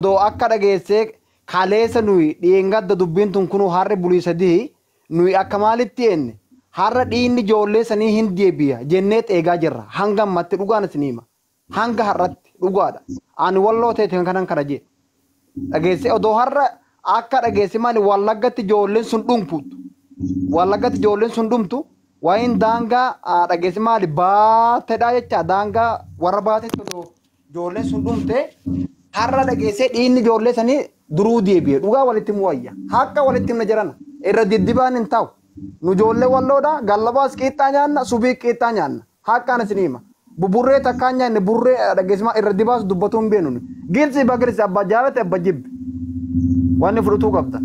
Odoo akka dhageessee kaleessa nuyi dhiyeengadda dubbiin tun kunuu harri bulii sadii nuyi akka maalitti enne har'a dhiinni ijoollee sanii hin deebi'a jennee eegaa jirra. Hanga ammatti dhugaan isin hima. Hanga har'atti dhugaadha. Ani walloo ta'e kanan kana jee. Dhageessee odoo har'a akka dhageesse maali Wallaggatti ijoolleen sun dhumtu. Wallaggatti ijoolleen sun dhumtu waa'een daangaa dhageesse maali baateedha jecha daangaa warra baatetti odoo ijoolleen sun dhumte har'a dhageessee dhiinni ijoollee sanii duruu deebi'e. Dhugaa walitti himu wayya. Akka walitti himna jirana. Irra diddibaan hin ta'u. Nu ijoollee walloodha. Gallabaas qiixxaa nyaanna, subii qiixxaa nyaanna. Hakkaan isin hima. Buburree takkaan nyaanne burree dhageessimaa irra dibaas dubbatuu hin beenu. Gilsi bagirsi abbaa jaalate abbaa jibbi. Wanni fudhatuu qabda.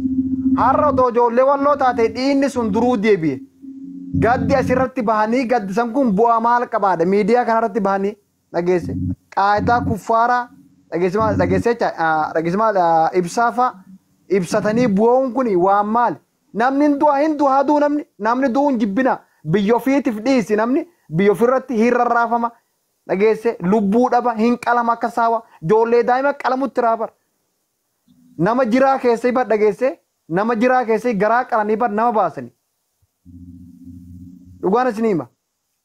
Har'a odoo ijoollee walloo taate dhiinni sun duruu deebi'e. Gaddi asirratti bahanii gaddisan kun bu'aa maal qabaadha? Miidiyaa kanarratti bahanii dhageesse. Qaayitaa kuffaaraa dhageessimaa dhageessee dhageessimaa ibsaa ibsatanii bu'uun kun waan maali? Namni hin du'a hin du'a haa namni namni du'uun hin jibbina biyya ofiitiif dhiisi namni biyya ofirratti hin rarraafama dhageesse lubbuu dhaba hin qalama akka saawa ijoollee daa'ima qalamutti raabar nama jiraa keessa bar dhageesse nama jiraa keessa garaa qalanii bar nama baasani dhugaan isin hima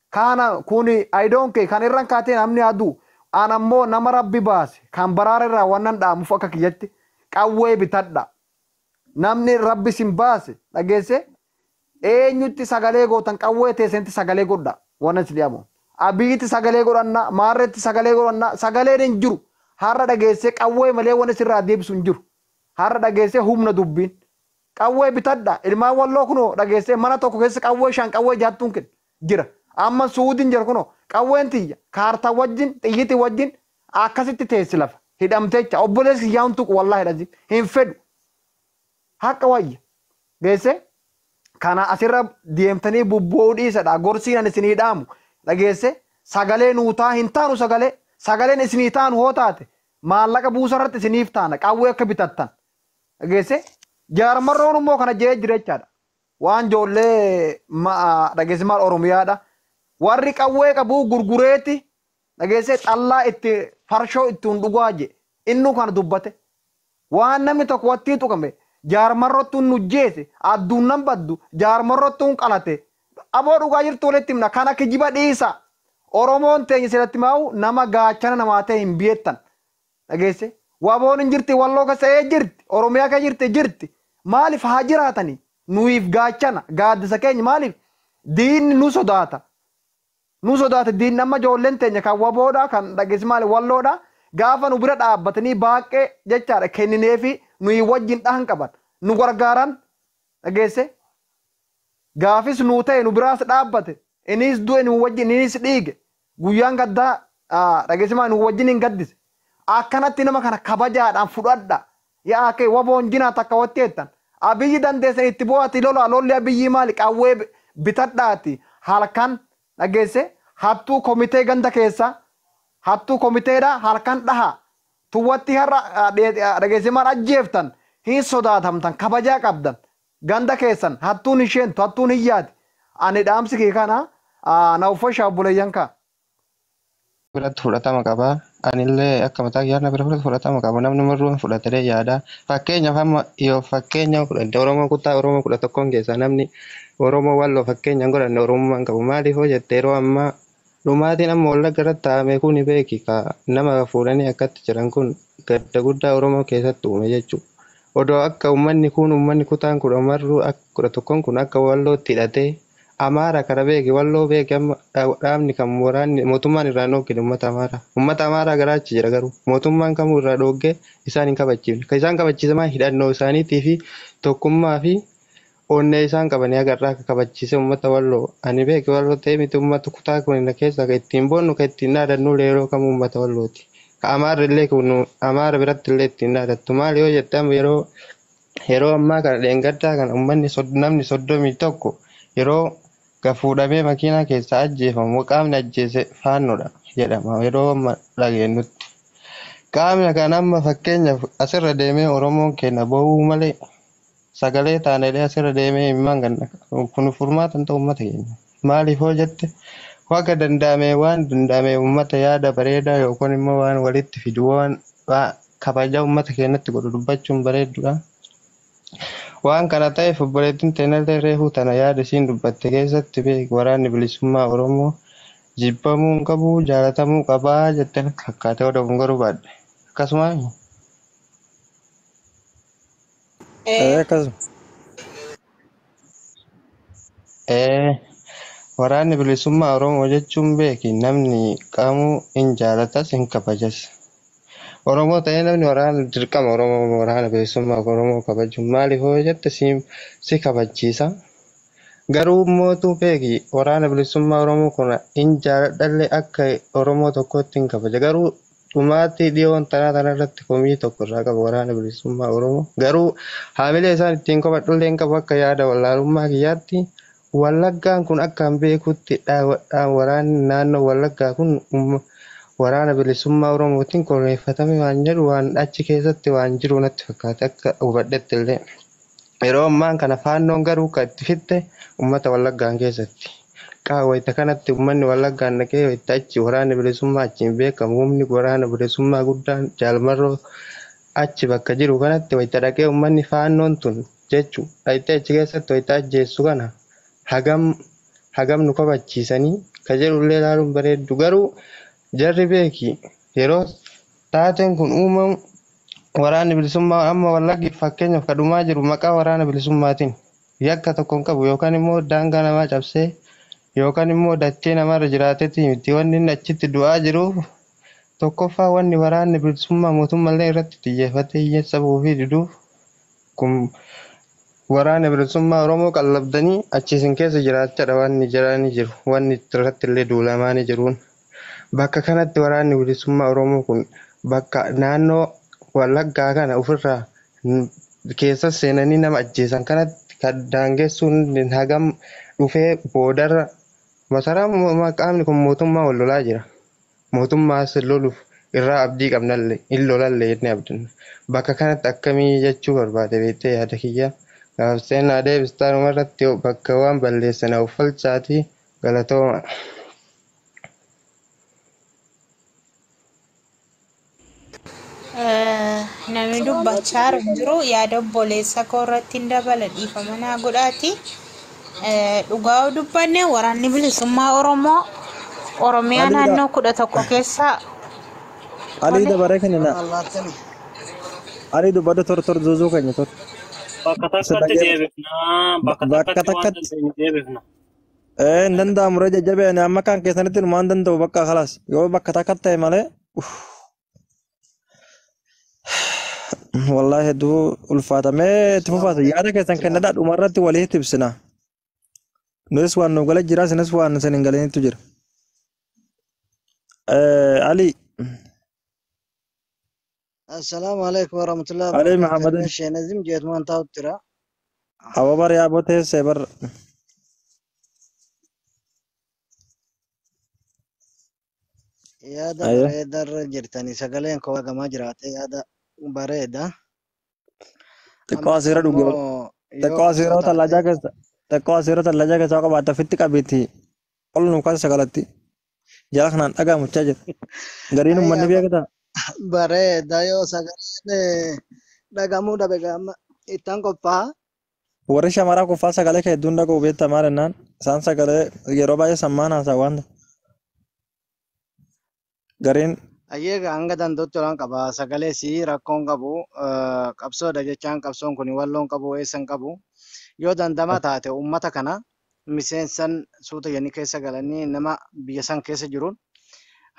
kana kuni I don't care kan irraan kaatee namni haa du'u an ammoo nama rabbi baase kan baraara irraa wannan dhaamuuf akka kiyyatti qawwee bitadha. Namni rabbi sin baase dhageesse eenyutti sagalee gootan qawwee teessanitti sagalee godha wannan isin dhiyaamu. Abiyyitti sagalee godhanna maarreetti sagalee godhanna sagaleen hin jiru har'a dhageesse qawwee malee wanni sirraa deebisu hin jiru har'a dhageesse humna dubbiin qawwee bitadha ilmaan walloo kunoo dhageesse mana tokko keessa qawwee shan qawwee jaattuun kenna jira amma suudiin jira kunoo qawween tiyya kaartaa wajjin xiyyiti wajjin akkasitti teessi lafa hidhamtecha obboleessi yaa'uun tuqu wallaahi dhazi hin fedhu haqa wayya geesse kana asirra deemtanii bubbu'uu dhiisadha gorsiin ani isinii dhaamu dhageesse sagalee nuutaa hin taanu sagalee sagaleen isinii taanu hoo taate maallaqa buusarratti isiniif taana qawwee akka bitattan dhageesse jaarmarroon immoo kana jee jira jechaadha waan ijoollee dhageesse maal oromiyaadha warri qawwee qabu gurgureeti dhageesse xallaa itti farshoo ittiin dhugaa je innu kana dubbate waan namni tokko wattii tuqame jaarmarrottuun nu jeese adduunnan baddu jaarmarrottuun qalate aboo dhugaa jirtu walitti himna kana kijiba dhiisa oromoon teenya sirratti maa'u nama gaachana namaa ta'e hin beektan dhageesse waboon hin jirti walloo keessa ee jirti oromiyaa keessa jirti jirti maaliif haa jiraatani nuyiif gaachana gaaddisa keenya maaliif diinni nu sodaata nu sodaata diinni amma ijoolleen teenya kan waboodha kan dhageesse maali walloodha gaafa nu bira dhaabbatanii baaqee jechaadha kennineefi nuyi wajjin dhahan qaban nu gargaaran dhageesse gaafis nuu ta'e nu biraas dhaabbate innis du'e nu wajjin innis dhiige guyyaan gaddaa dhageesse maali nu wajjin hin gaddise akkanatti nama kana kabajaadhaan fudhadha yaa kee waboon jinaa takka watti jettan abiyyi dandeessan itti bu'aati lola lolli abiyyi maali qawwee bitadhaati halkan dhageesse hattuu komitee ganda keessa hattuu komiteedha halkan dhaha tuwwatti har'a dhageesse maal ajjeeftan hin sodaatamtan kabajaa qabdan ganda keessan hattuun isheentu hattuun hin yaadi ani dhaamsi kee kana na uffashaa obboleeyyan kaa. Biratti fudhatama qaba. Anillee akka mataa kiyyaatti bira fudhatama qaba. Namni marruu fudhatee yaada. Fakkeenyaaf amma yoo fakkeenya fudhanne Oromoo kutaa Oromoo 11 keessaa namni Oromoo walloo fakkeenya hin godhanne Oromummaan qabu. Maaliif hoo jette yeroo ammaa dhumaatiin amma Wallagga irratti taa'ame kun beeki ka nama fuudhanii akkatti jiran kun gadda guddaa Oromoo keessatti uume jechuudha. Odoo akka uummanni kun uummanni kutaan kudha marruu 11 kun akka wallootti hidhatee Amaara kana beeki walloo beeki amma dhaabni kan waraanni mootummaan irraa dhoogine uummata Amaaraa. Uummata Amaaraa garaachi jira garuu mootummaan kamuu irraa dhoogee isaan hin kabachiifne. Kan isaan kabachiise maal hidhannoo isaaniitii fi tokkummaa fi onnee isaan qabanii agarraa akka kabachiise uummata walloo. Ani beeki walloo ta'ee miti uummata kutaa kun keessa kan ittiin boonnu kan ittiin dhaadannu yeroo kamuu uummata wallooti. Ka Amaarri illee kun Amaara biratti illee ittiin dhaadattu. Maal yoo jette amma yeroo ammaa kana dheengaddaa kana uummanni namni 31 yeroo gafuudhamee makiinaa keessaa ajjeefamu qaamni ajjeese faannoodha jedhama yeroo amma dhageenyutti. Qaamni kan amma fakkeenyaaf asirra deemee Oromoon keenya bahuu malee sagalee taanelee asirra deemee himmaan ganna kun furmaata hin ta'u uummata keenya. Maaliif hoo jette waga danda'ame waan danda'ame uummata yaada bareedaa yookaan immoo waan walitti fidu waan kabajaa uummata keenyatti godhu dubbachuun bareedduudha. Waan kana ta'eef obboleettiin teenallee reefuu tana yaada isiin dubbatte keessatti beek waraanni bilisummaa Oromoo jibbamuu hin qabu jaalatamuu qabaa jettee natti fakkaate oduun garuu baadhe. Akkasuma Akkasuma. Waraanni bilisummaa Oromoo jechuun beeki namni kamuu hin jaalatas hin kabajas. Oromoo ta'ee namni waraana dirqama Oromoo waraana bilisummaa Oromoo kabaju maaliif hoo jette si kabachiisa. Garuu mootuu beeki waraana bilisummaa Oromoo kun hin jaaladhallee akka Oromoo tokkootti hin kabaja. Garuu dhumaatii dhiyoon tanaa tana irratti komii tokko irraa qaba waraana bilisummaa Oromoo. Garuu haamilee isaan ittiin komadhullee hin qabu akka yaada wallaalummaa kiyyaatti. Wallaggaan kun akka hin beekutti waraanni naannoo Wallaggaa kun waraana bilisummaa Oromootiin koloneeffatame waan jedhu waan achi keessatti waan jiru natti fakkaate akka hubadhetti illee. Yeroo ammaan kana faannoon garuu kan itti fitte uummata Wallaggaan keessatti. Wayita kanatti uummanni Wallaggaan dhaqee wayita achi waraanni bilisummaa achiin beekamu humni waraana bilisummaa guddaan jaalmarroo achi bakka jiru kanatti wayita dhaqee uummanni faannoon tun jechu dhaqxee achi keessatti wayita ajjeessu kana hagam nu kabachiisanii ka jedhullee ilaaluun bareeddu garuu jarri beeki yeroo taateen kun uumamu waraanni bilisummaa amma Wallaggi fakkeenyaaf kadhumaa jiru maqaa waraana bilisummaatiin yakka tokko hin qabu yookaan immoo daangaa namaa cabsee yookaan immoo dachee namaarra jiraateeti miti wanni inni achitti du'aa jiruuf tokkoffaa wanni waraanni bilisummaa mootummaallee irratti xiyyeeffatee hiyyeessa fi diduuf kun waraana bilisummaa Oromoo qallabdanii achi isin keessa jiraachadha wanni jiraanii jiru wanni irratti illee duulamaa ni jiruun. Bakka kanatti waraanni bilisummaa Oromoo kun bakka naannoo Wallaggaa kana ofirraa keessa seenanii nama ajjeesan kanatti kan daangessuun hagam dhufee boodarra masaraa qaamni kun mootummaa wal lolaa jira. Mootummaas loluuf irraa abdii qabnallee hin lolallee jennee abdanna. Bakka kanatti akkamii jechuu barbaade beektee yaada kiyya. Gaafseen adeebistaan irratti bakka waan balleessan uffalchaatii galatooma. Namni dubbachaa jiru yaada obboleessa koo irratti hin dabala dhiifama naa godhaati. Dhugaa yoo dubbanne waraanni bilisummaa Oromoo Oromiyaa naannoo 11 keessa. Alii dabaree kennina. Alii dubbadhu tor tor zuuzuu keenya tor. Bakka takkatti deebifna. Bakka takkatti waan dandeenyu deebifna. Hin danda'amu ree jajjabee amma kan keessanitti waan danda'u bakka khalaas yoo bakka takkatti ta'e malee. Wallahi hedduu ulfaatamee itti fufaata yaada keessan kennadhaa dhumarratti walii ibsina. Nutis waan nu gala jira isinis waan isin hin galinitu jira. Ali. Assalaamu alaikum warahmatullahi Ali wabarakatuh. Muhammad. Sheenazim jeetmaan taa'uttira. Awa bar yaaboo teessee bar. Yaada bareedarra jirtanii sagaleen koo gamaa jiraate yaada bareeda. Xiqqoo asiirra dhuge. Xiqqoo asiirra tallajaa keessa. Xiqqoo asiirra tallajaa keessa qabaata ofitti qabeetti. Ol nu kaasa sagalatti. Jala kanaan dhagahamuchaa jira. Gariin uummanni beekata. Bareeda yoo sagaleen dhagamuu dhabe gaama ittaan qophaa'a. Warri shamaraa kuffaa sagalee kee hedduun dhaga'u beektaa maal jennaan isaan sagalee yeroo baay'ee sammaan haasaa waan gariin. Ayyeega hanga danda'utti olan qaba. Sagalee si rakkoon qabu qabsoodha jechaan qabsoon kun walloon qabu eessan qabu. Yoo dandama taate uummata kana miseensan suuta jedhanii keessa galanii nama biyya san keessa jiruun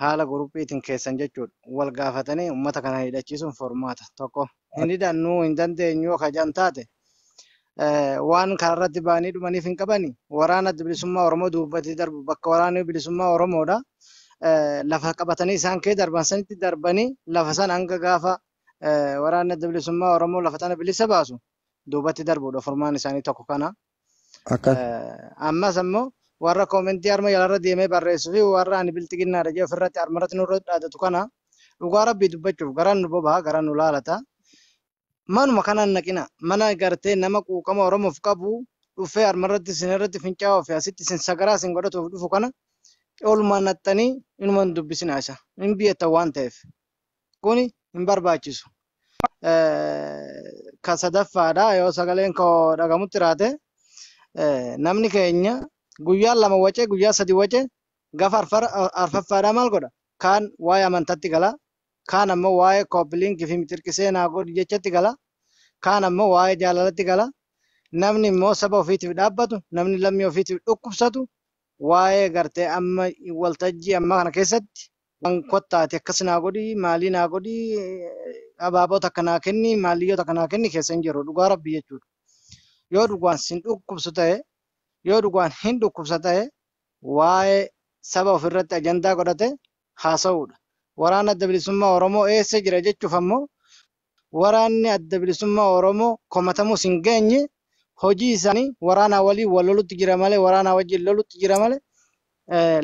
haala guruphiitiin keessan jechuudha. Wal gaafatanii uummata kana hidhachiisuun formaata tokko. Hin hidhannuu hin dandeenyu yoo kajaan taate waan kanarratti ba'anii dhumaniif hin qabani. Waraana bilisummaa Oromoo duubatti darbu bakka waraanni bilisummaa Oromoodha. Lafa qabatanii isaan kee darban sanitti darbanii lafa san hanga gaafa waraanni bilisummaa Oromoo lafa tana bilisa baasu duubatti darbuudha furmaan isaanii tokko kana. Ammas ammoo warra koomentii harma jalarra deemee barreessuu fi warra ani bilxiginnaadha jee ofirratti harmarratti nurra dhaadatu kana dhugaa rabbii dubbachuuf garaan nu boba'a garaan nu laalata. Manuma kanaan naqina mana gartee nama quuqama Oromoof qabu dhufee harmarratti isinirratti fincaa'uu fi asitti isin sagaraa isin godhatuuf dhufu kana oolmaa naxxanii inuma hin dubbisina isa hin biyyattan waan ta'eef. Kuni Hin barbaachisu. Ka sadaffaadha yoo sagaleen koo dhagamutti raate namni keenya guyyaa 2 wace guyyaa 3 wace gafa arfaffaadha maal godha? Kaan waa'ee amantaatti gala. Kaan ammoo waa'ee koopiliinkii fi mitirqisee naa godhi jechatti gala. Kaan ammoo waa'ee jaalalatti gala. Namni immoo saba ofiitiif dhaabbatu, namni lammii ofiitiif dhukkubsatu waa'ee gartee amma waltajjii ammaa kana keessatti waan kottaati akkas naa godhi, maalii naa godhi, abaaboo takka naa kenni, maaliyyoo takka naa kenni keessa hin jiru. Dhugaa rabbi jechuudha. Yoo dhugaan sin dhukkubsu ta'e, yoo dhugaan hin dhukkubsa ta'e, waa'ee saba ofirratti ajandaa godhate haasa'uudha. Waraana adda bilisummaa Oromoo eessa jira jechuuf ammoo waraanni adda bilisummaa Oromoo komatamus hin geenye hojii isaanii waraanaa waliin wal lolutti jira malee waraanaa wajjin lolutti jira malee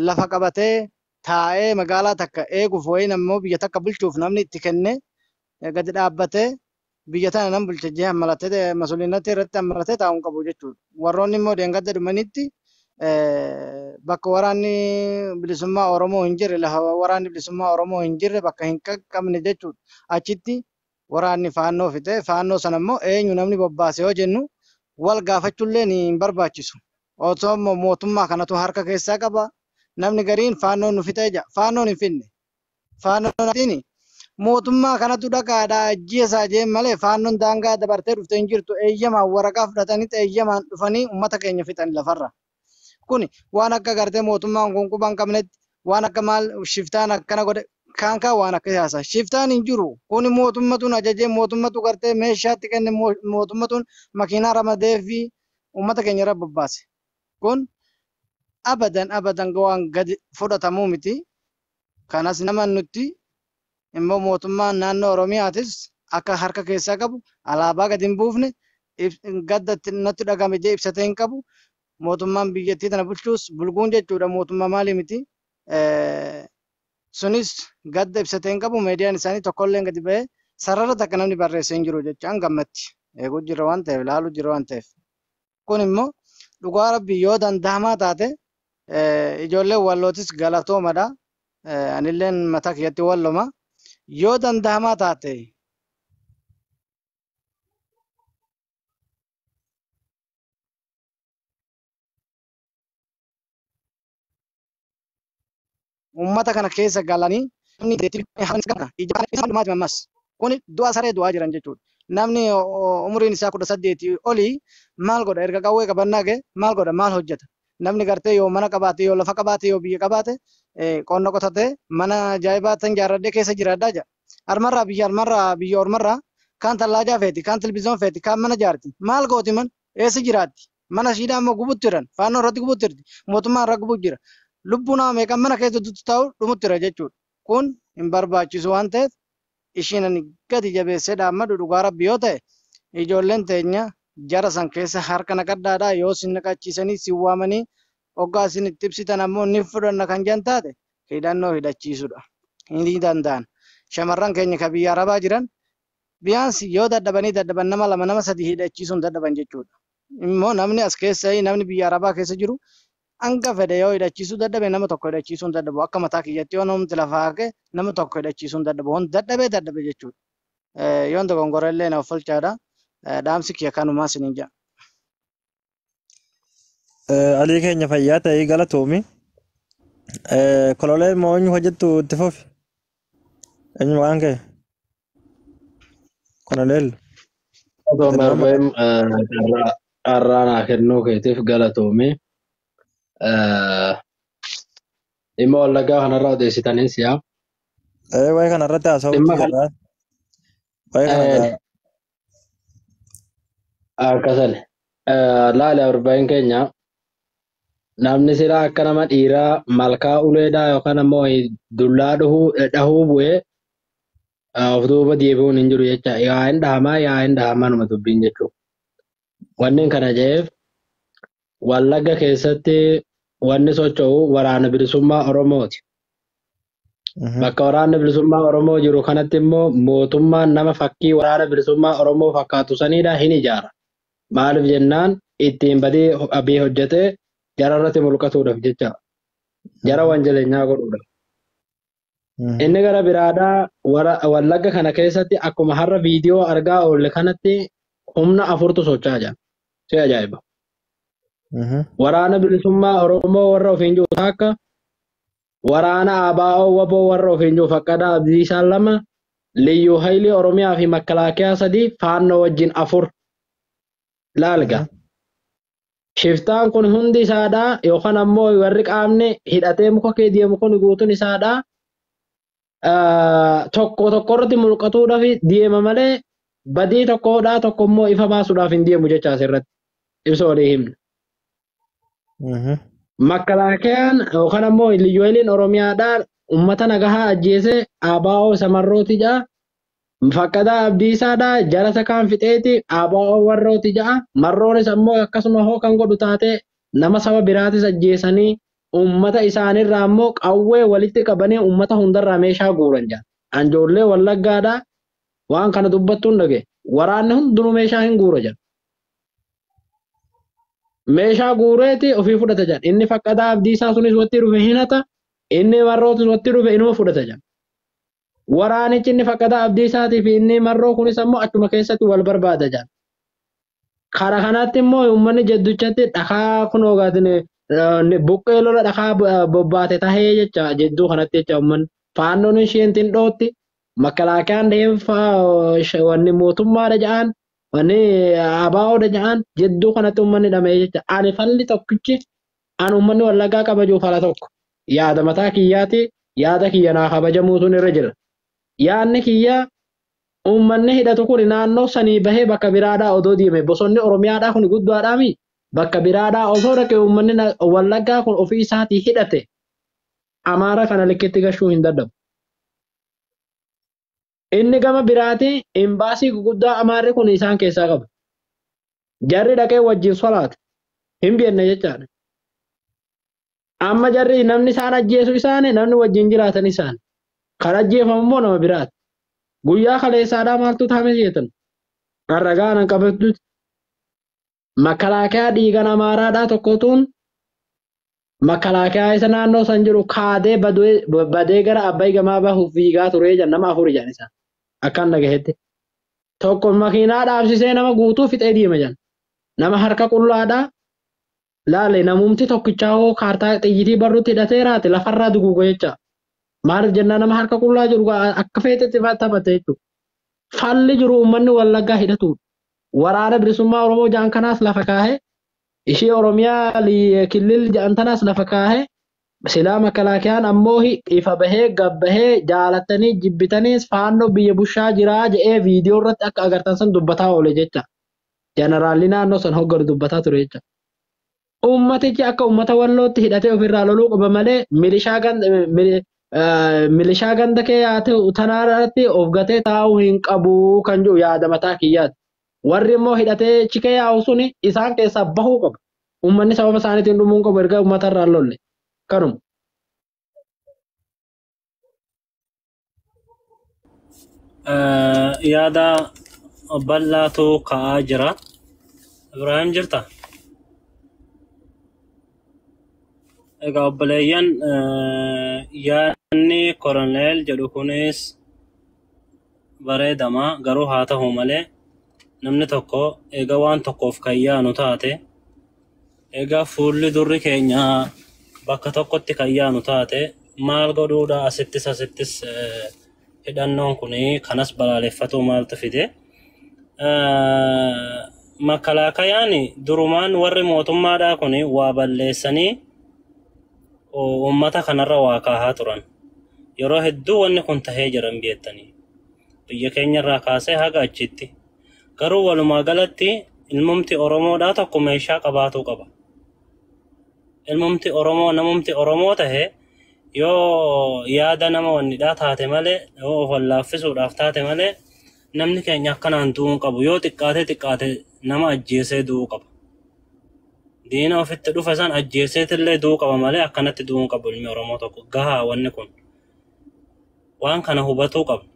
lafa qabatee taa'ee magaalaa takka eeguuf wayiin ammoo biyya takka bulchuuf namni itti kennee gadi dhaabbatee biyya tana nan bulcha jee hammalatee masuuliinatti irratti hammalatee taa'uu hin qabu jechuudha. Warroonni immoo deengadda dhumanitti bakka waraanni bilisummaa Oromoo hin jirre lafa waraanni bilisummaa Oromoo hin jirre bakka hin qaqqabne jechuudha. Achitti waraanni faannoo fixe faannoo sana immoo eenyu namni bobbaase yoo jennu wal gaafachuullee hin barbaachisu. Otoo immoo mootummaa kanatu harka keessaa qaba. Namni gariin faannoon nu fixee jira. Faannoon hin finne. Faannoon mootummaa kanatu dhaqaadhaa ajjeesaa jeen malee faannoon daangaa dabartee dhuftee hin jirtu. Eeyyamaan waraqaa fudhatanii eeyyamaan dhufanii uummata keenya fixan lafarra. Kuni waan akka gartee mootummaan kun quba hin qabnetti waan akka maal shiftaan akkana godhe kaan kaan waan akka siyaasa. Shiftaan hin jiru. Kuni mootummatuun ajajee mootummatu gartee meeshaatti kenne mootummatuun makiinaa ramadee fi uummata keenya irra bobbaase. Kun abadan abadan waan gadi fudhatamuu miti. Kanas nama nutti immoo mootummaan naannoo Oromiyaatis akka harka keessaa qabu alaabaa gadi hin buufne gadda natti dhagame jee ibsatee hin qabu. Mootummaan biyyattii tana bulchuus bulguun jechuudha mootummaa maalii miti. Sunis gadda ibsatee hin qabu miidiyaan isaanii tokkollee gadi ba'ee sarara takka namni barreessee hin jiru jechaan gammatti. Eeguu jira waan ta'eef ilaaluu jira waan ta'eef. Kun immoo dhugaa rabbii yoo danda'amaa taate ijoolleen wallootis galatoomadha. Anilleen mataa kiyyatti walloma. Yoo danda'amaa taate uummata kana keessa galanii namni ammas kuni du'a saree du'aa jiran jechuudha. Namni umuriin isaa 18 olii maal godha erga qawwee qabannaa ga'e maal godha maal hojjeta? Namni gartee yoo mana qabaate yoo lafa qabaate yoo biyya qabaate qonna qotatee mana ajaa'ibaa tan jaarradhee keessa jiraadhaa jira. Armarraa biyya armarraa biyya ormarraa kaan tallaajaa feeti kaan televizyoon feeti kaan mana jaarti maal gooti man eessa jiraatti? Mana ishiidhaa immoo gubutti jiran faannoo irratti gubutti jirti mootummaan irra gubutti jira. Lubbuun nama meeqan mana keessa taa'u dhumutti jira jechuudha. Kun hin barbaachisu waan ta'eef ishiin ani gadi jabeessee dhaammadhu dhugaa rabbi yoo ta'e ijoolleen teenya jara san keessa harka naqadhaadhaa yoo sin naqachiisanii sin waamanii hoggaa isin itti ibsitan ammoo ni fudhanna kan jan taate hidhannoo hidhachiisudha. Hin danda'an. Shamarran keenya ka biyya Arabaa jiran biyaansi yoo dadhabanii dadhaban nama 2 nama 3 hidhachiisuun dadhaban jechuudha. Immoo namni as keessa namni biyya Arabaa keessa jiru hanga fedhe yoo hidhachiisuu dadhabe nama tokko hidhachiisuun dadhabu akka mataa kiyyatti yoo namni lafa haqe nama tokko hidhachiisuun dadhabu hon dadhabee dadhabe jechuudha. Yoon dogongora illee na offolchaadha. Dhaamsi kiyya kanumaa isiniin jedha. Alii keenya fayyaa ta'ee galatoomi. Kololee moo eenyu hojjettu itti fufi? Eenyu maqaan kee? Kololeel. Marbeen carraa naa kennuu keetiif galatoomi. Dhimma wallaggaa kanarraa odeessitanis yaa. Waa'ee kanarratti haasa'uutu jira. Waa'ee kanarraa. Akkasani. Laali arba'in keenya namni silaa akka nama dhiiraa malkaa uleedhaa yookaan ammoo dullaa dhahuu bu'ee of duuba deebi'uun hin jiru jecha yaa hin dhahamaa yaa hin dhahamaa numa dubbiin jechuudha. Wanni kana je'eef Wallagga keessatti wanni socho'u waraana bilisummaa Oromooti. Bakka waraanni bilisummaa Oromoo jiru kanatti immoo mootummaan nama fakkii waraana bilisummaa Oromoo fakkaatu saniidha hin ijaara. Maaliif jennaan ittiin badii abii hojjetee jara irratti mul'atuudhaaf jecha. Jara wanjaleenyaa godhuudha. Inni gara biraadhaa Wallagga kana keessatti akkuma har'a viidiyoo argaa oolle kanatti humna afurtu socho'aa jira. Si ajaa'iba. Waraana bilisummaa Oromoo warra ofiin jiru takka, waraana ABO WBO warra ofiin jiru Faqqadaa Abdiisaa 2, Liyyuu Hayilee Oromiyaa fi Makalaakiyaa 3, Faannoo wajjin 4. Laalga. Shiftaan kun hundi isaadhaa yookaan ammoo warri qaamni hidhatee muka kee deemu kun guutuun isaadhaa tokko tokkorratti mul'atuudhaaf deema malee badii tokkodhaa tokko immoo ifa baasuudhaaf hin deemu jecha asirratti ibsa walii himna. Makkalaakayaan yookaan ammoo Liyyuu Hayiliin Oromiyaadhaan uummata nagahaa ajjeese ABO isa marrooti ja'a. Faqqadaa Abdiisaadhaa jarasa kaan fixeeti ABO warrooti ja'a. Marroonis ammoo akkasuma hoo kan godhu taate nama saba biraatis ajjeesanii uummata isaanirraa ammoo qawwee walitti qabanii uummata hundarraa meeshaa guuran ja'a. Anjoollee Wallaggaadhaa waan kana dubbattuun dhage. Waraanni hundinuu meeshaa hin guura ja'a. Meeshaa guureeti ofii fudhata ja'a. Inni Faqqadaa Abdiisaa sunis watti dhufe hinata. Inni marrootis watti dhufe inuma fudhata ja'a. Waraanichi inni Faqqadaa Abdiisaatii fi inni marroo kunis ammoo achuma keessatti wal barbaada ja'a. Karaa kanatti immoo uummanni jidduuchatti dhakaa kunoo gaatiin buqqee lola dhakaa bobbaate tahee jecha jidduu kanatti jecha uummanni. Faannoon isheen dhootti makkalaakayaan deemfa wanni mootummaadha ja'an wanni ABOdha ja'an jidduu kanatti uummanni dhamee jecha. Ani falli tokkichi ani uummanni Wallaggaa kabajuu fala tokko yaada mataa kiyyaati yaada kiyya naa kabajamuutu irra jira. Yaadni kiyya uummanni hidhatu kun naannoo sanii bahee bakka biraadhaa odoo deeme bosonni Oromiyaadhaa kun guddaadhaami bakka biraadhaa osoo dhaqee uummanni Wallaggaa kun ofii isaatii hidhate Amaara kana likkitti gashuu hin dadhabu. Inni gama biraatii imbaasii guguddaa Amaarri kun isaan keessaa qaba. Jarri dhaqee wajjin solaata. Hin beekne jechaadha. Amma jarri namni isaan ajjeesu isaani namni wajjin jiraatan isaan. Kan ajjeefamu immoo nama biraati. Guyyaa kaleessaadhaa maaltu taame jeetan? Ragaa nan qabattutti. Makalaakaa dhiigan Amaaraadhaa tokkotuun makalaakaa isa naannoo san jiru kaadee badee gara Abbaay gamaa bahuuf fiigaa ture jedhan nama 4 jedhan isaan. Akkaan dhagahetti. Tokko makiinaa dhaabsisee nama guutuu fixee deema jedhan. Nama harka qullaadhaa. Laale namumti tokkichaa hoo kaartaa xiyyitii barruutti hidhatee raate lafarraa duguuga jecha. Maaliif jennaan nama harka qullaa jiru akka feetetti taphate jechuudha. Falli jiru uummanni Wallaggaa hidhatudha. Waraana bilisummaa Oromoo ja'an kanaas lafa kaahee ishee Oromiyaa kilil ja'an tanaas lafa kaahee silaa makalaakayaan ammoo ifa bahee gabbahee jaalatanii jibbitaniis faannoo biyya bushaa jiraa jedhee viidiyoo irratti akka agartan san dubbataa oole jecha. Jeneraalli naannoo san hogganu dubbataa ture jecha. Uummatichi akka uummata Wallootti hidhatee ofirraa loluu qaba malee milishaa ganda kee yaate tanaarratti of gatee taa'uu hin qabu kan jiru yaada mataa kiyyaati. Warri immoo hidhatee chikee yaa'u suni isaan keessaa bahuu qaba. Uummanni sababa isaaniitiin dhumuu hin qabu erga uummata irraa lolle. Kanuma. Yaada bal'aatu ka'aa jira. Ibraahim jirta? Egaa obboleeyyan yaadni koroneel jedhu kunis bareedamaa garuu haa ta'u malee namni tokko egaa waan tokkoof kan yaanu taate egaa fuulli durri keenya bakka tokkotti kan yaanu taate maal godhuudha asittis asittis hidhannoon kun kanas balaaleffatuu maaltu fide. Makalaakayaan durumaan warri mootummaadhaa kun waa balleessanii uummata kanarra waa kaahaa turan. Yeroo hedduu wanni kun tahee jiran beektanii. Biyya keenyarraa kaasee haga achitti. Garuu walumaa galatti ilmumti Oromoodhaa tokko meeshaa qabaatuu qaba. Ilmumti Oromoo namumti Oromoo tahe yoo yaada nama wannidhaa taate malee yoo of wallaaffisuudhaaf taate malee namni keenya akkanaan du'uu qabu. Yoo xiqqaate xiqqaate nama ajjeesee du'uu qaba. Diina ofitti dhufe san ajjeeseetillee du'uu qaba malee akkanatti du'uu qabu ilmi Oromoo tokko. Gahaa wanni kun. Waan kana hubatuu qabna.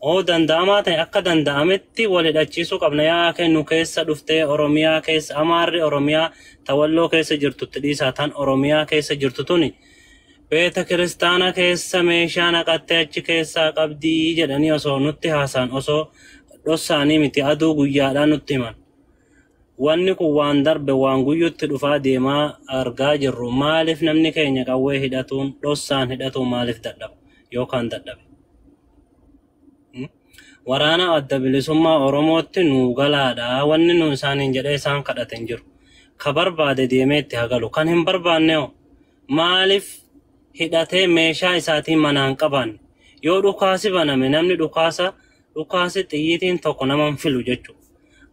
Oo danda'amaa ta'e akka danda'ametti wal hidhachiisuu qabna. Yaa kennu keessa dhuftee Oromiyaa keessa Amaarri Oromiyaa tawalloo keessa jirtutti dhiisaa tan Oromiyaa keessa jirtu tuni Beeta kiristaana keessa meeshaa naqattee achi keessaa qabdii jedhanii osoo nutti haasa'an osoo dhossaanii miti aduu guyyaadhaan nutti himan. Wanni kun waan darbe waan guyyutti dhufaa deemaa argaa jirru maaliif namni keenya qawwee hidhatuun dhossaan hidhatuun maaliif dadhaba yookaan dadhabe. Waraana adda bilisummaa Oromootti nuu galaadha wanni nu isaaniin jedhee isaan kadhate hin jiru. Ka barbaade deemee itti hagalu kan hin barbaanne hoo maaliif hidhatee meeshaa isaatiin manaan qabaanne yoo dhukaasi baname namni dhukaasa dhukaasi xiyyiitiin tokko nama hin filu jechuudha.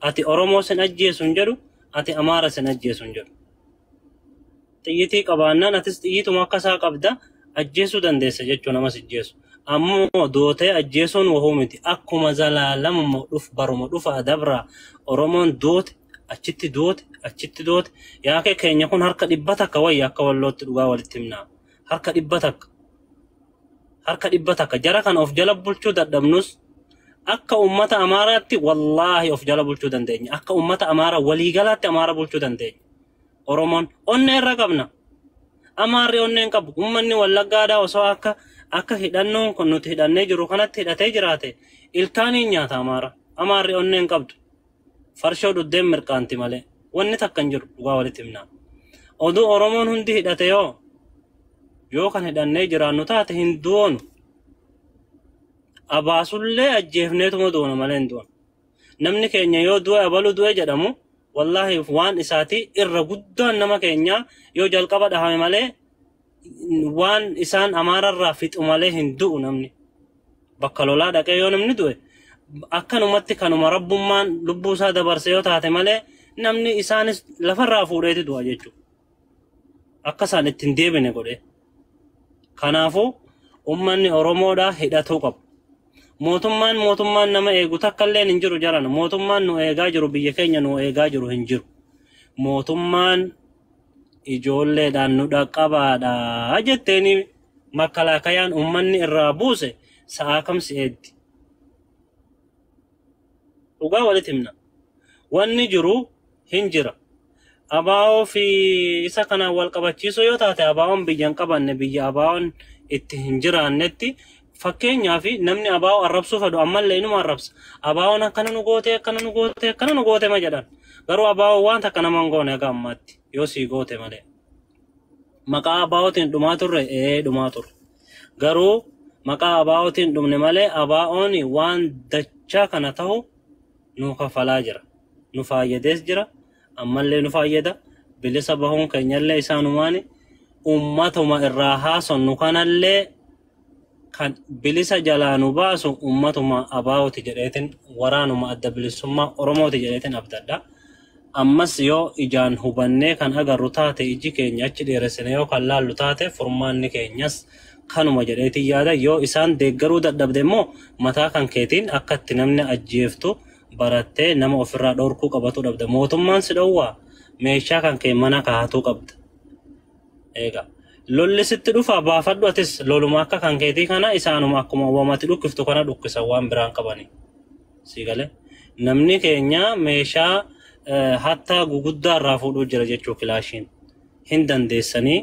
Ati Oromoo sin ajjeesu hin jedhu ati Amaara sin ajjeesu hin jedhu. Xiyyitii qabaannaan atis xiyyiituma akka isaa qabda ajjeesuu dandeessa jechuu namas ajjeesu. Ammoo dootee ajjeesuun wahuu miti akkuma zalaalamuma dhuf baruma dhufa adabraa Oromoon doote achitti doote achitti doote yaakee keenya kun harka 100 wayya akka wallootti dhugaa walitti himnaa. Harka 100 harka 100 jara kana of jala bulchuu dadhabnus akka ummata Amaaraatti wallaahi of jala bulchuu dandeenya. Akka ummata Amaaraa waliigalaatti Amaara bulchuu dandeenya. Oromoon onnee irra qabna. Amaarri onnee hin qabu. Uummanni Wallaggaadhaa osoo akka akka hidhannoon kun nuti hidhannee jiru kanatti hidhatee jiraate ilkaaniin nyaata Amaara. Amaarri onnee hin qabdu. Farshoo dhuddeen mirqaanti malee. Wanni takka hin jiru dhugaa walitti himnaa. Oduu Oromoon hundi hidhate yoo kan hidhannee jiraannu taate hin du'oonu. Abaasullee ajjeefneetuma duuna malee hin du'an. Namni keenya yoo du'e abalu du'e jedhamu wallaahi waan isaatii irra guddaan nama keenyaa yoo jalqaba dhahame malee waan isaan Amaararraa fixu malee hin du'u namni. Bakka lolaa dhaqee yoo namni du'e akkanumatti kanuma rabbummaan lubbuu isaa dabarse yoo taate malee namni isaanis lafarraa fuudheeti du'a jechuudha. Akka isaan ittiin deebine godhe. Kanaafuu uummanni Oromoodhaa hidhatuu qabu. Mootummaan nama eegu takka illee hin jiru jarana. Mootummaan nu eegaa jiru biyya keenya nu eegaa jiru hin jiru. Mootummaan ijoolleedhaan nu dhaqqabaadha jetteeni makkalaakayaan uummanni irraa buuse sa'aa kam si eeddi. Dhugaa walitti himna. Wanni jiru hin jira. Abaa'oo fi isa kanaan wal qabachiisuu yoo taate abaa'oon biyya hin qabanne biyya abaa'oon itti hin jiraannetti fakkeenyaaf namni abaa'oo arrabsuu fedhu ammallee inuma arrabsa. Abaa'oon akkana nu goote akkana nu goote akkana nu goote ma jedhan. Garuu abaa'oo waan takka nama hin goone haga ammaatti yoo sii goote malee. Maqaa abaa'ootiin dhumaa turre ee dhumaa turre. Garuu maqaa abaa'ootiin dhumne malee abaa'oon waan dachaa kana ta'u nu kafalaa jira. Nu fayyadees jira. Ammallee nu fayyada. Bilisa bahuun keenyallee isaanumaani uummatuma irraa haasonnu kanallee kan bilisa jalaa nu baasu uummatuma abaa'ooti jedheetin waraanuma adda bilisummaa Oromooti jedheetin abdadha. Ammas yoo ijaan hubannee kan agarru taate iji keenya achi dheeressine yoo kan laallu taate furmaanni keenyas kanuma jedheetin yaada. Yoo isaan deeggaruu dadhabde immoo mataa kan keetiin akka itti namni ajjeeftu barattee nama ofirraa dhorkuu qabatu dhabda. Mootummaan si dhowwaa meeshaa kan kee mana kaahatuu qabda. Egaa lolli sitti dhufa baafadhu atis loluma akka kan keetii kana isaanuma akkuma uumamatti dhukkiftu kana dhukkisan waan biraan qabani. Sii galee namni keenya meeshaa hattaa guguddaa irraa fuudhuu jira jechuu kilaashiin hin dandeessanii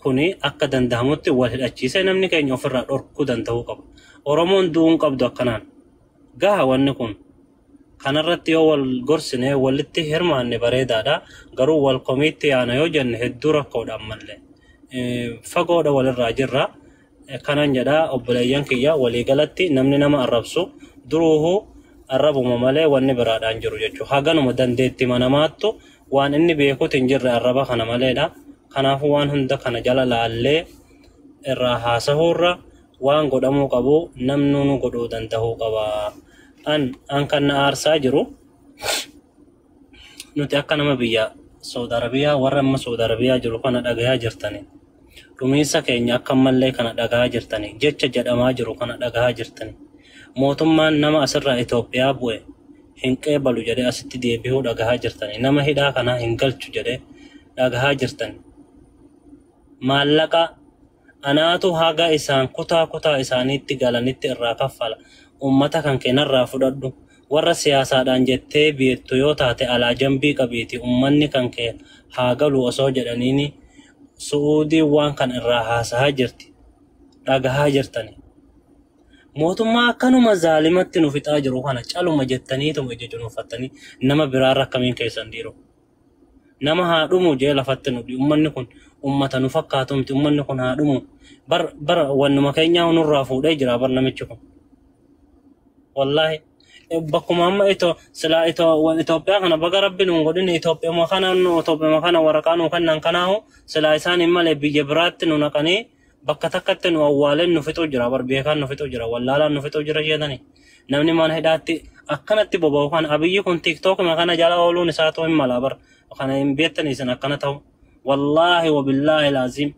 kuni akka danda'amutti wal hidhachiisee namni keenya ofirraa dhorkuu danda'uu qaba. Oromoon du'uun qabdu akkanaan gaha wanni kun. Kanarratti yoo wal gorsine walitti hirmaanne bareedaadha. Garuu wal komiitti yaana yoo jenne hedduu rakkoodha ammallee. Fagoodha walirraa jirra. Kanan jedha obboleeyyan kiyya waliigalatti namni nama arrabsu duruuhuu arrabuma malee wanni biraadhaan jiru jechuudha. Haganuma dandeetti manamaattu waan inni beekuutu hin jirre arraba kana maleedha. Kanaafuu waan hunda kana jala laallee irraa haasahuurra waan godhamuu qabu namni nu godhuu danda'uu qaba. An kan na aarsaa jiru nuti akka nama biyya Saudi Arabiyaa warra amma Saudi Arabiyaa jiru kana dhagayaa jirtani. Dhumiinsa keenya akka ammallee kana dhagahaa jirtani. Jecha jedhamaa jiru kana dhagahaa jirtani. Mootummaan nama asirraa Itoophiyaa bu'e hin qeebalu jedhee asitti deebi'uu dhagahaa jirtani. Nama hidhaa kana hin galchu jedhee dhagahaa jirtani. Maallaqa anaatu haga isaan kutaa kutaa isaaniitti galanitti irraa kaffala. Uummata kan keenarraa fudhadhu. Warra siyaasaadhaan jettee beektu yoo taate alaa jambii qabiiti. Uummanni kan kee haa galu osoo jedhaniini Su'uudii waan kan irraa haasahaa jirti. Dhagahaa jirtani. Mootummaa akkanuma zaalimatti nu fixaa jiru kana caluma jettaniituma ija cunuunfattanii nama biraarra akkamiin keessan dhiiroo. Nama haa dhumu jee lafatti nu ummanni kun ummata nu fakkaatu miti, ummanni kun haa dhumu. Bar bar wannuma keenyaa nurraa fuudhee jira bar namichi kun. Wallaahi bakkuma amma ito silaa ito Itoophiyaa kana baga rabbi nuun godhin, Itoophiyaa kana nu Itoophiyaa kana waraqaa nuu kennan kanaahu silaa isaan hin malee biyya biraatti nu naqanii bakka takkatti nu awwaaleen nu fixuu jira bar, beekaan nu fixuu jira, wallaalaan nu fixuu jira jedhani. Namni mana hidhaatti akkanatti boba'u kan Abiyyi kun Tiiktookuma kana jala ooluun isaatu hin mala bar, kana hin beektanii isin akkana ta'u. Wallaahi wabillaahi laazim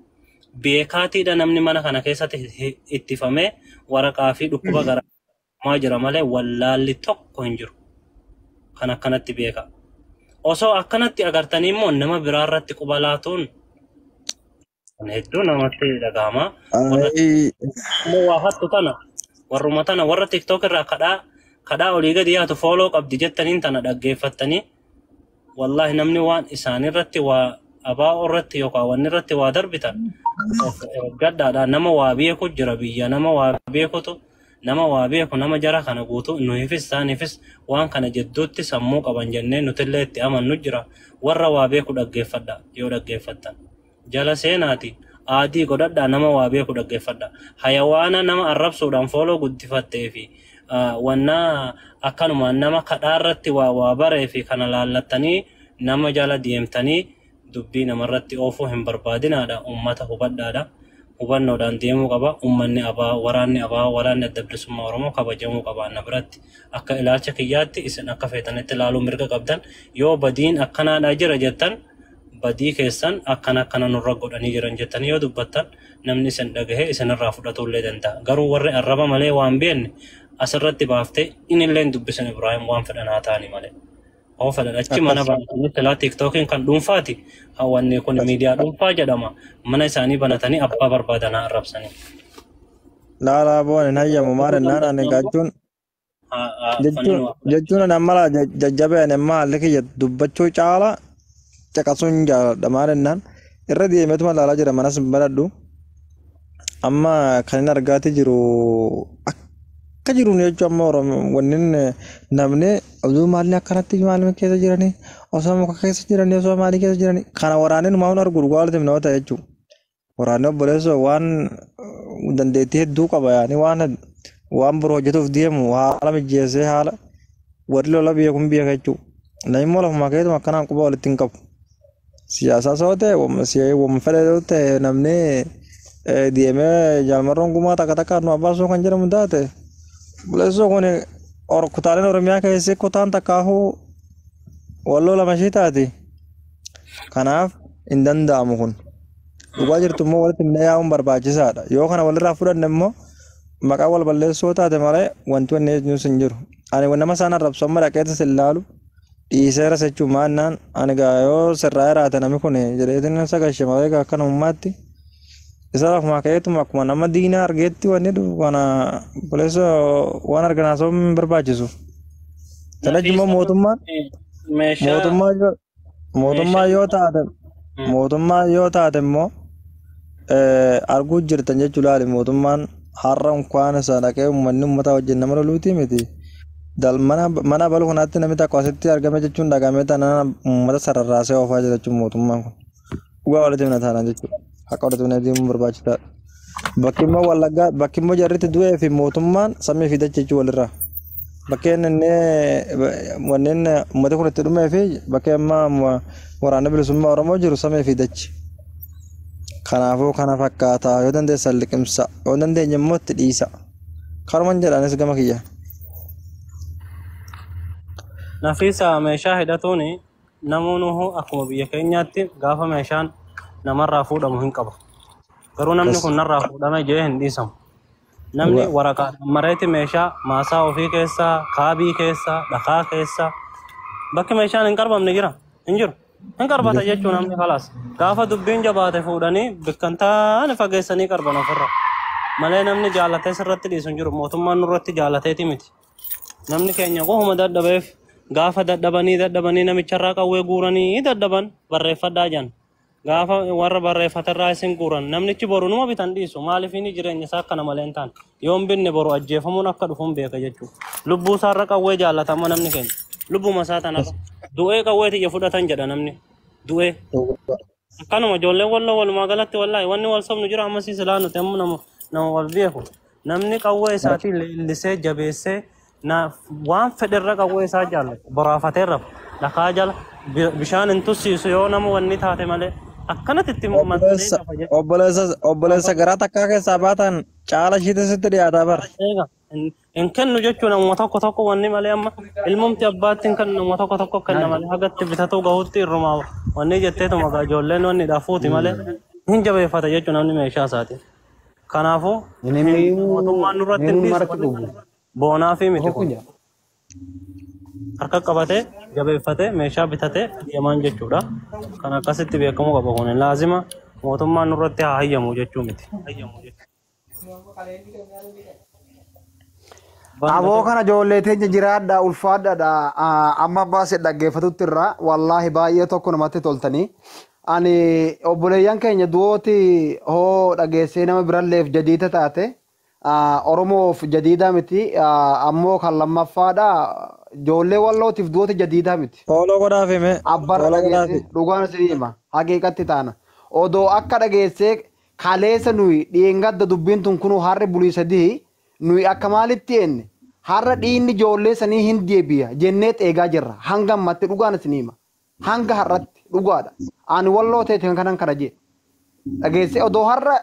beekaatiidha, namni mana kana keessatti ittifamee waraqaa fi dhukkuba garaa maa jira malee wallaalli tokko hin jiru. Kan akkanatti beeka. Osoo akkanatti agartanii immoo nama biraa irratti quba laatuun kan hedduu namatti dhagahama. Warra immoo waa hattu tana, warruma tana, warra TikTok irraa kadhaa kadhaa olii gadi yaatu fooloo qabdi jettaniin tana dhaggeeffattanii, wallaahi namni waan isaanirratti waa abaa'oo irratti yookaan wanni irratti waa darbitan of eeggadhaadha. Nama waa beeku jira biyya, nama waa beekutu, nama waa beeku, nama jara kana guutuu nuyiifis isaaniifis waan kana jidduutti sammuu qaban jennee nutillee itti amannu jira. Warra waa beeku dhaggeeffadha. Yoo dhaggeeffattan jala seenaati aadii godhadhaa, nama waa beeku dhaggeeffadha. Hayawaana nama arrabsuudhaan fooloo guddifattee fi wannaa akkanumaan nama kadhaa irratti waa waa baree fi kana laallattanii nama jala deemtanii dubbii namarratti oofuu hin barbaadinaadha. Ummata hubadhaadha. Hubannoodhaan deemuu qaba. Ummanni abaa, waraanni abaa, waraanni Adda Bilisummaa Oromoo kabajamuu qaba na biratti. Akka ilaalcha kiyyaatti, isin akka feetanitti ilaaluu mirga qabdan. Yoo badiin akkanaadha jira jettan, badii keessan akkana akkana nurra godhanii jiran jettanii yoo dubbattan, namni isin dhagahee isinirraa fudhatuu illee danda'a. Garuu warri arraba malee waan beekne asirratti baaftee inillee hin dubbisan Ibraahim, waan fedhan haa ta'ani malee. Hoo fedhan achi mana banatanii silaa Tiiktookiin kan dhuunfaati. Wanni kun miidiyaa dhuunfaa jedhama. Mana isaanii banatanii abbaa barbaadan haa arrabsanii. Laalaa boon hin hayyamu maal ennaan ani gaachuun jechuun ani amma jajjabee ani amma haalli kiyya dubbachuu caala caqasuun jaaladha. Maal ennaan irra deemeetuma ilaalaa jira, manas hin banadhu. Amma kan inni argaati jiru akka jiruun jechuun amma Oromoo wannin namni oduu maalli akkanatti maalii keessa jiranii, osoo muka keessa jiranii, osoo maalii keessa jiranii kana waraanni numaa hun argu dhugaa walitti nama ta'e jechuudha. Waraanni obboleessoo waan dandeettii hedduu qaba, yaani waan biroo hojjetuuf deemu haala mijeessee, haala warri lola biyya kun beeka jechuudha. Namni immoo lafuma keetuma akkanaan quba walitti hin qabu. Siyaasaa soo ta'e, wama fedhe yoo ta'e, namni deemee jaalmarroon gumaa takka takka nu abbaasuu kan jedhamu taate, obboleessoo kun kutaaleen Oromiyaa keessi kutaan takkaafuu walloo lama ishii taati. Kanaaf hin danda'amu kun. Dhugaa jirtu immoo walitti himnee yaa'uun barbaachisaadha. Yoo kana walirraa fudhanne immoo maqaa wal balleessuu taate malee wanti wanni eenyus hin jiru. Ani nama isaan arrabsu amma dhaqeetis hin laalu dhiiseera jechuun maannaan ani gaa yoo sirraa jiraate namni kun jedheetiin isa gashe malee gaa akka namummaatti isa lafuma ka'eetuma akkuma nama diinaa argeetti wanni dhufu kana obboleessa waan argan haasa'uun hin barbaachisu. Sana immoo mootummaan Meeshaa mootummaa yoo taate, mootummaa yoo taate immoo arguu jirtan jechuu laali, mootummaan har'a unkaan isa dhaqee uummanni uummata wajjin nama loluutii miti. Dal mana mana balu kanaatti namni tokko asitti argame jechuun dhagamee taanaan uummata sararraasee oofaa jira jechuun mootummaan kun. Dhugaa walitti himna taanaan jechuudha. Haqa walitti himna deemuun barbaachisaadha. Bakki immoo Wallaggaa, bakki immoo jarritti du'ee fi mootummaan samii fi dachee jechuu walirraa. Bakkeen inni wanneen uummati kun itti dhumee fi bakkee amma waraanni bilisummaa Oromoo jiru samii fi dachi. Kanaafuu kana fakkaata, yoo dandeessan liqimsa, yoo dandeenye immoo itti dhiisa. Kanuman jedhanis gama kiyya. Nafiisa, meeshaa hidhatuun namoonni akkuma biyya keenyaatti gaafa meeshaan namarraa fuudhamu hin qaba. Garuu namni kun narraa fuudhame jee hin dhiisamu. Namni waraqaa mareeti meeshaa maasaa ofii keessaa, kaabii keessaa, dhakaa keessaa bakki meeshaan hin qarbamne jira hin jiru. Hin qarbata jechuun namni kalaas. Gaafa dubbiin jabaate fuudhanii bikkan taane fageessanii qarban ofirra. Malee namni jaalatee sirratti dhiisu hin jiru. Mootummaan nurratti jaalateeti miti. Namni keenya qohuma dadhabeef gaafa dadhabanii dadhabanii namicharraa qawwee guuranii dadhaban barreeffadhaa jan. Gaafa warra barreeffatarraa isin guuran namnichi boru numa bitan dhiisu maaliif inni jireenya isaa akkana malee hin taane yoo hin binne boru ajjeefamuun akka dhufuun beeka jechuudha. Lubbuu isaarra qawwee jaallatama namni keenya. Lubbuma isaa tanarra. Du'ee qawwee tiyya fudhatan jedha namni. Du'ee. Akkanuma ijoolleen walloo walumaa galatti wallaahi wanni wal sobnu jira ammasii silaa nuti amma nama wal beeku. Namni qawwee isaatiin leellisee jabeessee na waan fedherra qawwee isaa jaallatu boraafatee rafu dhakaa jala bishaan hin tussiisu yoo nama wanni taate malee akkanatti itti maxxanee Obboleessa rafa jechuudha. obboleessa obboleessa garaa takkaa keessaa baatan caala ishiitti sitti dhiyaataa bara. Eega hin kennu jechuun namuma tokko tokko wanni malee amma ilmumti abbaatti hin kennu namuma tokko tokko kenna malee hagatti bitatu gahutti irrumaa wanni jetteetuma gaa ijoolleen wanni dhafuuti malee hin jabeeffata jechuun namni meeshaa isaati. Kanaafuu Inni mootummaan nurratti hin dhiisu maratti wanni dhugu. kun boonaa fi miti Tokko kun jira. harka qabatee jabeeffatee meeshaa bitatee deemaan jechuudha. Kan akkasitti beekamuu qaba kun laazima mootummaan nurratti haa hayyamu jechuu miti. Aboo kana ijoollee teenya jiraadha ulfaadhaadha amma baasee dhaggeeffatutti irraa wallaahi baay'ee tokko namatti toltanii. Ani obboleeyyan keenya du'ooti hoo dhageessee nama biralleef jadiida taate Oromoof jadiida miti ammoo kan lammaffaadha ijoollee wallootiif du'ooti jadiida miti. Fooloo godhaaf hime. Abbarra Fooloo godhaaf. dhageesse dhugaan isin hima haqiiqatti taana odoo akka dhageessee kaleessa nuyi dhiingadda dubbiin tun kunuu harri bulii sadii nuyi akka maalitti enne har'a dhiinni ijoollee sanii hin deebi'a jennee eegaa jirra hanga ammatti dhugaan isin hima hanga har'atti dhugaadha ani walloo ta'e kanan kana jee dhageesse odoo har'a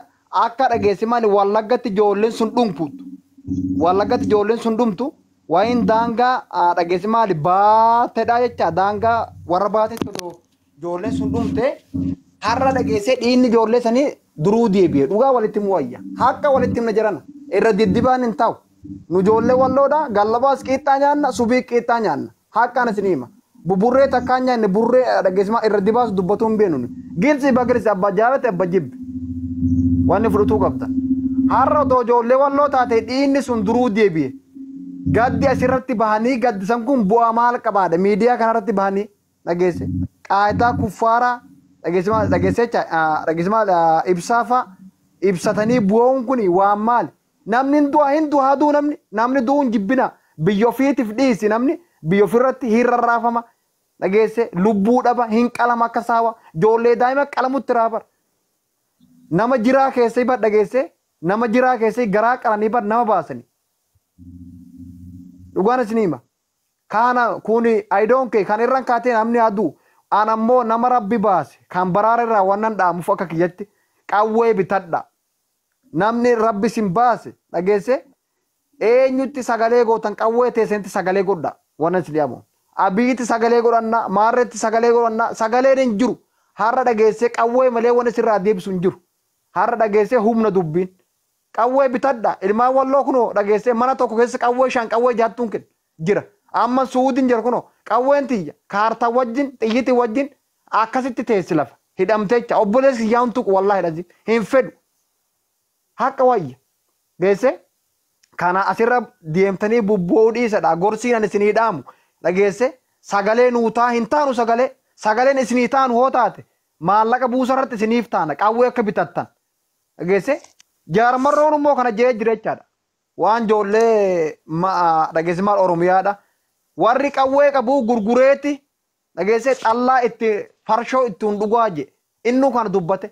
akka dhageesse maali wallaggatti ijoolleen sun dhumtu wallaggatti ijoolleen sun dhumtu waa'een daangaa dhageesse maali baateedha jecha daangaa warra baatetti odoo ijoolleen sun dhumte har'a dhageessee dhiinni ijoollee sanii duruu deebi'e dhugaa walitti mu'ayya akka walitti himna jirana irra diddibaan hin ta'u nu ijoollee walloodha gallabaas qiixxaa nyaanna subii qiixxaa nyaanna haqqaan isin hima buburree takkaan nyaanne burree dhageessimaa irra dibaas dubbatuu hin beenu gilsi bagirsi abbaa jaalate abba jibbe wanni fudhatuu qabda har'a otoo ijoollee walloo taate dhiinni sun duruu deebi'e gaddi asirratti bahanii gaddisan kun bu'aa maal qabaadha miidiyaa kanarratti bahanii dhageesse qaayitaa kuffaaraa dhageesse dhageesse dhageesse ibsaafa ibsatanii bu'uun kun waan maali namni hin du'a hin du'a haduu namni namni du'uun jibbina biyya ofiitiif dhiisi namni biyya ofirratti hin rarraafama dhageesse lubbuu dhaba hin qalama akka saawa ijoollee daa'ima qalamutti raafara nama jiraa keessa bar dhageesse nama jiraa keessa garaa qalanii bar nama baasanii dhugaan isin hima kana kuni I don't care kan irraan kaatee namni aduu an ammoo nama rabbi baase kan baraara irraa wannan dhaamuuf akka kiyyatti qawwee bitadha namni rabbi sin baase dhageesse eenyutti sagalee gootan qawwee teessanitti sagalee godha wannan isin dhiyaamu abiyyitti sagalee godhanna maarreetti sagalee godhanna sagaleen hin jiru har'a dhageesse qawwee malee wanni sirraa deebisu hin jiru har'a dhageesse humna dubbiin qawwee bitadha ilmaan walloo kunoo dhageesse mana tokko keessa qawwee shan qawwee jaattuun kenna jira amma suudiin jira kunoo qawween tiyya kaartaa wajjin xiyyitii wajjin akkasitti teessi lafa hidhamtecha obboleessi yaa'uun tuqu wallaahi dhazi hin fedhu haqa wayya geesse kana asirra deemtanii bubbu'uu dhiisadha gorsiin ani isinii dhaamu dhageesse sagalee nuutaa hin taanu sagalee sagaleen isinii taanu hoo taate maallaqa buusarratti isiniif taana qawwee akka bitattan dhageesse jaarmarroon immoo kana jee jira jechaadha waan ijoollee dhageesse maal oromiyaadha warri qawwee qabu gurgureeti dhageesse xallaa itti farshoo ittiin dhugaa je innu kana dubbate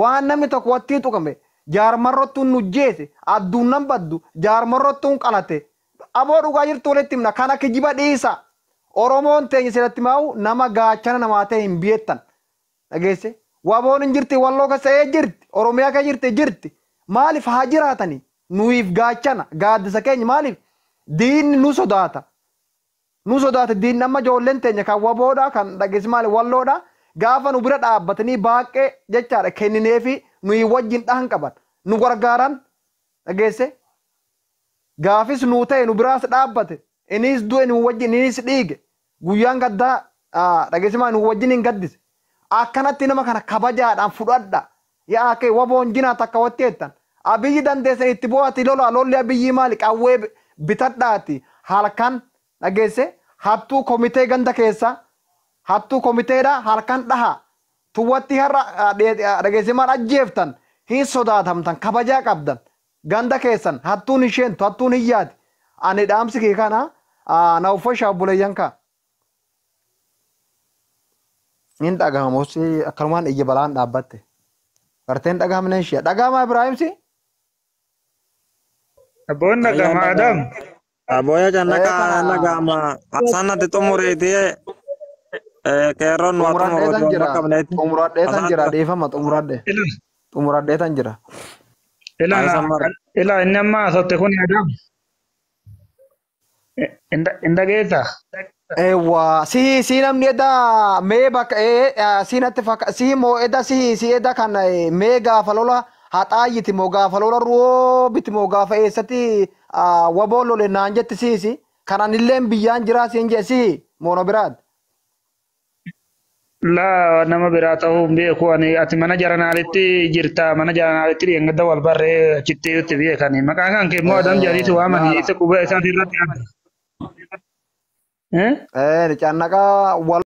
waan namni tokko wattii tuqame jaarmarrottuun nu jeese adduun nan baddu jaarmarrottuun qalate aboo dhugaa jirtu walitti himna kana kijiba dhiisa oromoon teenya silatti maa'u nama gaachana namaa ta'e hin beektan dhageesse waboon hin jirti walloo keessa ee jirti oromiyaa keessa jirti jirti maaliif haa jiraatanii nuyiif gaachana gaaddisa keenya maaliif diinni nu sodaata nu sodaata diinni amma ijoolleen teenya kan waboodha kan dhageesse maali walloodha gaafa nu bira dhaabbatanii baaqee jechaadha kennineefi nuyi wajjin dhahan qaban nu gargaaran dhageesse gaafis nuu ta'e nu biraas dhaabbate innis du'e nu wajjin innis dhiige guyyaan gaddaa dhageesse maali nu wajjin hin gaddise akkanatti nama kana kabajaadhaan fudhadha yaa kee waboon jinaa takka watti jettan abiyyi dandeessan itti bu'aati lola lolli abiyyi maali qawwee bitadhaati halkan dhageesse hattuu komitee ganda keessa hattuu komiteedha halkan dhaha Tuwwatti har'a dhageessimaan ajjeeftan hin sodaatamtan kabajaa qabdan. Ganda keessan hattuun isheentu hattuun hiyyaati. Ani dhaamsi kee kana na uffashaa obboleeyyan kaa. Hin dhagahamu akkanumaan iyya balaan dhaabbatte. Garteen dhagahamne ishee. Dhagahama Ibraahimsi? Abboon dhagahama Adam. Abooya jannaqa dhagahama. Hasanatti xumureetee qeerroon waa Xumuradheetan jira. qabneeti. Xumuradheetan jira dhiifama xumuradhe. Xumuradheetan jira. Ila inni amma haasofte kun Adam. In dhageessa. Eewwa si si namni eda mee bakka si natti fakka si moo eda si si eda kan mee gaafa lola haxaayyiti moo gaafa lola roobiti moo gaafa eessatti waboo lole naan jetti si si kan anilleen biyyaan jiraa siin jee si moono biraat. Laa nama biraa ta'uu hin beeku ani ati mana jaranaalitti jirta mana jaranaalitti dhiyeengadda wal barree achitti itti beekani maqaan kan kee immoo Adam jedhaniiti waamanii isa quba isaatii irratti adda. Cannaqaa wal